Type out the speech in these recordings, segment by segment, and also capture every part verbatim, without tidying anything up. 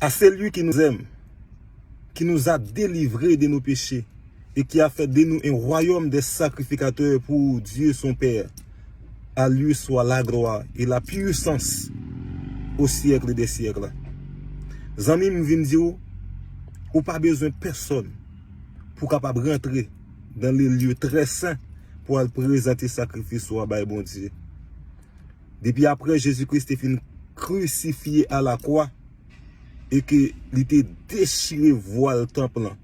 À celui qui nous aime, qui nous a délivrés de nos péchés et qui a fait de nous un royaume des sacrificateurs pour Dieu son Père. À lui soit la gloire et la puissance au siècle des siècles. Zanmi m, m vin di w, ou pa bezwen pèsonn pou w kapab rantre dans le lieu très saint pou al prezante sakrifis ou a bay Bondye. Depi apre Jezi Kris te fin krisifye alakwa e ke li te dechire vwal tanp lan,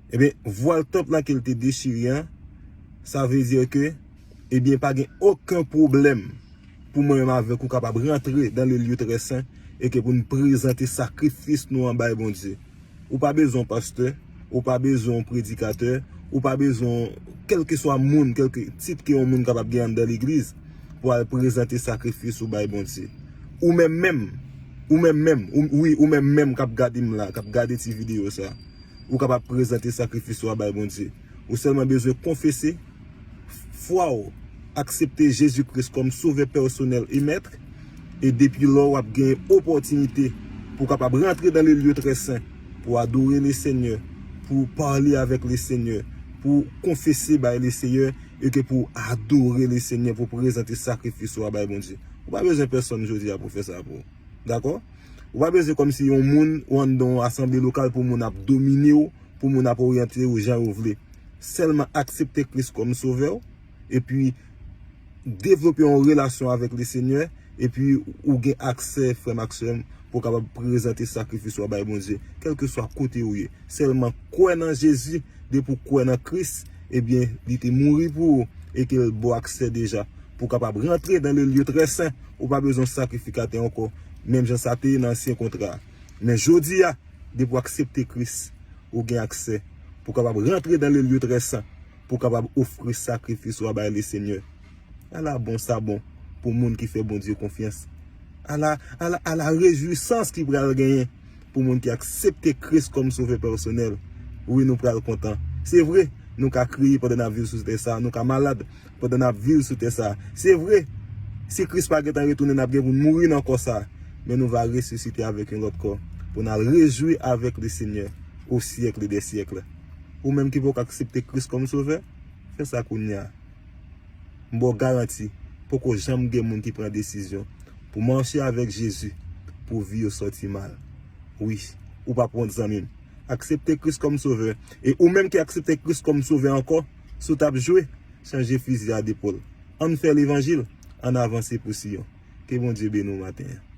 ebyen, vwal tanp lan ke l te dechire an, sa vle di ke, ebyen, pa gen okenn pwoblèm pou mwen menm avèk ou kapab rantre dans le lieu très saint e ke pou n prezante sakrifis nou an bay Bondye. Ou pa bezwen yon pastè, ou pa bezwen yon predikatè, ou pa bezwen kèlkeswa moun, kèlke tit ke yon moun kapab gen anndan legliz pou al prezante sakrifis ou bay Bondye. Ou menm menm, ou menm menm, ou, wi, ou menm menm k ap gade m la, k ap gade ti videyo sa, ou kapab prezante sakrifis ou a bay Bondye. Ou sèlman bezwen konfese fwa w, aksepte Jezi Kris kòm Sovè pèsonèl e Mèt, e depi lò w ap gen opòtinite pou w kapab rantre dans le lieu très saint, pou adore le Senyè, pou pale avèk le Senyè, pou konfese bay le Senyè, e ke pou adore le Senyè, pou prezante sakrifis ou a bay Bondye. Ou pa bezwen pèsonn jodi a pou fè sa pou ou. Dakò? Ou pa bezwen kòmsi yon moun ou anndan yon asanble lokal pou moun ap domine w, pou moun ap oryante w jan yo vle. Sèlman aksepte Kris kòm Sovè w, epi devlope yon relasyon avèk le Senyè, epi ou gen aksè, frè m ak sè m, pou w kapab prezante sakrifis ou a bay Bondye, kèlkeswa kote ou ye. Sèlman kwè nan Jezi, depi w kwè nan Kris, ebyen, li te mouri pou ou, e ke l ba w aksè deja, pou w kapab rantre dans le lieu très saint, ou pa bezwen sakrifikatè ankò, menm jan sa te ye nan ansyen kontra a. Men jodi a, depi w aksepte Kris, ou gen aksè pou w kapab rantre dans le lieu très saint, pou w kapab ofri sakrifis ou a bay le Senyè. Ala bon sa bon pou moun ki fè Bondye konfyans. Ala, ala, ala rejwisans ki pral genyen pou moun ki aksepte Kris kòm Sovè pèsonèl. Wi, nou pral kontan. Se vre, nou ka kriye pandan n ap viv sou tè sa, nou ka malad pandan n ap viv sou tè sa. Se vre, si Kris pa gentan retounen, n ap gen pou n mouri nan kò sa. Men nou va resisite avèk yon lòt kò, pou n al rejwi avèk le Senyè au siècle des siècles. Ou menm ki poko aksepte Kris kòm Sovè, fè sa kounye a. M ba w garanti, poko janm gen moun ki pran desizyon pou mache avèk Jezi pou vi yo sòti mal. Wi, ou p ap wont, zanmi m. Aksepte Kris kòm Sovè. E ou menm ki aksepte Kris kòm Sovè ankò, si w t ap jwe, chanje fizi a de pòl. Ann fè levanjil, ann avanse pou Siyon. Ke Bondye beni w maten an.